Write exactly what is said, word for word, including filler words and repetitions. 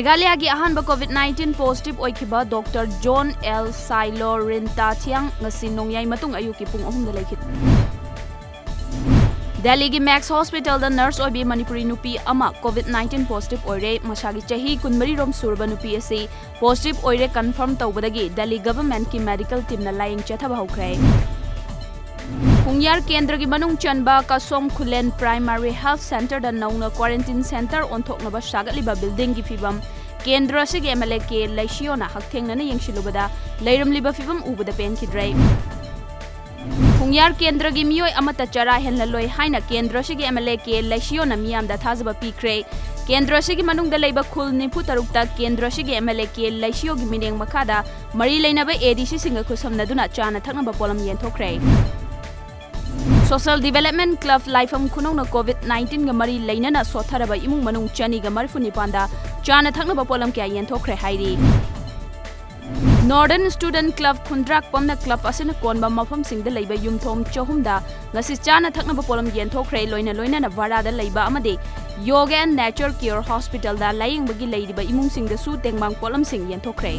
ꯃꯦꯘꯥꯂꯌꯥꯒꯤ ꯑꯍꯥꯟꯕ COVID nineteen positive ꯑꯣꯏꯈꯤꯕ ꯗꯣꯛꯇꯔ ꯖꯣꯟ ꯑꯦꯜ ꯁꯥꯏꯂꯣ ꯔꯤꯟꯇꯥ ꯊꯤꯌꯥꯡ ꯉꯁꯤ ꯅꯣꯡꯌꯥꯏ ꯃꯇꯨꯡ ꯑꯌꯨꯛꯀꯤ ꯄꯨꯡ ꯑꯍꯨꯝꯗ ꯂꯩꯈꯤꯗꯦ꯫ ꯗꯦꯜꯂꯤꯒꯤ ꯃꯦꯛꯁ ꯍꯣꯁꯄꯤꯇꯥꯜꯗ ꯅꯔꯁ ꯑꯣꯏꯕꯤ ꯃꯅꯤꯄꯨꯔꯤ ꯅꯨꯄꯤ ꯑꯃ COVID nineteen positive ꯑꯣꯏꯔꯦ꯫ ꯃꯁꯥꯒꯤ ꯆꯍꯤ ꯀꯨꯟꯃꯔꯤ ꯔꯣꯝ ꯁꯨꯔꯕ ꯅꯨꯄꯤ ꯑꯁꯤ positive ꯑꯣꯏꯔꯦ confirm ꯇꯧꯕꯗꯒꯤ ꯗꯦꯜꯂꯤ ꯒꯚꯔꯟꯃꯦꯟꯠꯀꯤ ꯃꯦꯗꯤꯀꯦꯜ ꯇꯤꯝꯅ ꯂꯥꯌꯦꯡ ꯆꯠꯊꯕ ꯍꯧꯈ꯭ꯔꯦ꯫ ꯈꯣꯡꯌꯥꯔ ꯀꯦꯟꯗ꯭ꯔꯒꯤ ꯃꯅꯨꯡ ꯆꯟꯕ ꯀꯁꯣꯝ ꯈꯨꯂꯦꯟ ꯄ꯭ꯔꯥꯏꯃꯥꯔꯤ ꯍꯦꯜꯊ ꯁꯦꯟꯇꯔꯗ ꯅꯧꯅ ꯀ꯭ꯋꯥꯔꯦꯟꯇꯤꯟ ꯁꯦꯟꯇꯔ ꯑꯣꯟꯊꯣꯛꯅꯕ ꯁꯥꯒꯠꯂꯤꯕ ꯕꯤꯜꯗꯤꯡꯒꯤ ꯐꯤꯕꯝ ꯀꯦꯟꯗ꯭ꯔ ꯑꯁꯤꯒꯤ MLA ꯀꯦ ꯂꯩꯁꯤꯌꯣꯅ ꯍꯛꯊꯦꯡꯅꯅ ꯌꯦꯡꯁꯤꯜꯂꯨꯕꯗ ꯂꯩꯔꯝꯂꯤꯕ ꯐꯤꯕꯝ ꯎꯕꯗ ꯄꯦꯟꯈꯤꯗ꯭ꯔꯦ꯫ ꯈꯣꯡꯌꯥꯔ ꯀꯦꯟꯗ꯭ꯔꯒꯤ ꯃꯤꯑꯣꯏ ꯑꯃꯠꯇ ꯆꯔꯥ ꯍꯦꯜꯍꯜꯂꯣꯏ ꯍꯥꯏꯅ ꯀꯦꯟꯗ꯭ꯔ ꯑꯁꯤꯒꯤ MLA ꯀꯦ ꯂꯩꯁꯤꯌꯣꯅ ꯃꯤꯌꯥꯝꯗ ꯊꯥꯖꯕ ꯄꯤꯈ꯭ꯔꯦ꯫ ꯀꯦꯟꯗ꯭ꯔ ꯑꯁꯤꯒꯤ ꯃꯅꯨꯡꯗ ꯂꯩꯕ ꯈꯨꯜ ꯅꯤꯐꯨ ꯇꯔꯨꯛꯇ ꯀꯦꯟꯗ꯭ꯔ ꯑꯁꯤꯒꯤ MLA ꯀꯦ ꯂꯩꯁꯤꯌꯣꯒꯤ ꯃꯤꯠꯌꯦꯡ ꯃꯈꯥꯗ ꯃꯔꯤ ꯂꯩꯅꯕ ADCꯁꯤꯡꯒ ꯈꯨꯠꯁꯝꯅꯗꯨꯅ ꯆꯥꯅ ꯊꯛꯅꯕ ꯄꯣꯠꯂꯝ ꯌꯦꯟꯊꯣꯛꯈ꯭ꯔꯦ꯫ Social Development Club ꯂꯥꯏꯐꯝ ꯈꯨꯅꯧꯅ COVID nineteenꯒ ꯃꯔꯤ ꯂꯩꯅꯅ ꯁꯣꯠꯊꯔꯕ ꯏꯃꯨꯡ ꯃꯅꯨꯡ ꯆꯅꯤꯒ ꯃꯔꯤꯐꯨ ꯅꯤꯄꯥꯟꯗ ꯆꯥꯅ ꯊꯛꯅꯕ ꯄꯣꯠꯂꯝ ꯀꯌꯥ ꯌꯦꯟꯊꯣꯛꯈ꯭ꯔꯦ ꯍꯥꯏꯔꯤ꯫ Northern Student Club ꯈꯨꯟꯗ꯭ꯔꯥꯛꯄꯝꯅ club ꯑꯁꯤꯅ ꯀꯣꯟꯕ ꯃꯐꯝꯁꯤꯡꯗ ꯂꯩꯕ ꯌꯨꯝꯊꯣꯡ ꯆꯍꯨꯝꯗ ꯉꯁꯤ ꯆꯥꯅ ꯊꯛꯅꯕ ꯄꯣꯠꯂꯝ ꯌꯦꯟꯊꯣꯛꯈ꯭ꯔꯦ꯫ ꯂꯣꯏꯅ ꯂꯣꯏꯅꯅ ꯚꯔꯥꯗ ꯂꯩꯕ ꯑꯃꯗꯤ Yoga and Nature Care Hospitalꯗ ꯂꯥꯌꯦꯡꯕꯒꯤ ꯂꯩꯔꯤꯕ ꯏꯃꯨꯡꯁꯤꯡꯗꯁꯨ ꯇꯦꯡꯕꯥꯡ ꯄꯣꯠꯂꯝꯁꯤꯡ ꯌꯦꯟꯊꯣꯛꯈ꯭ꯔꯦ꯫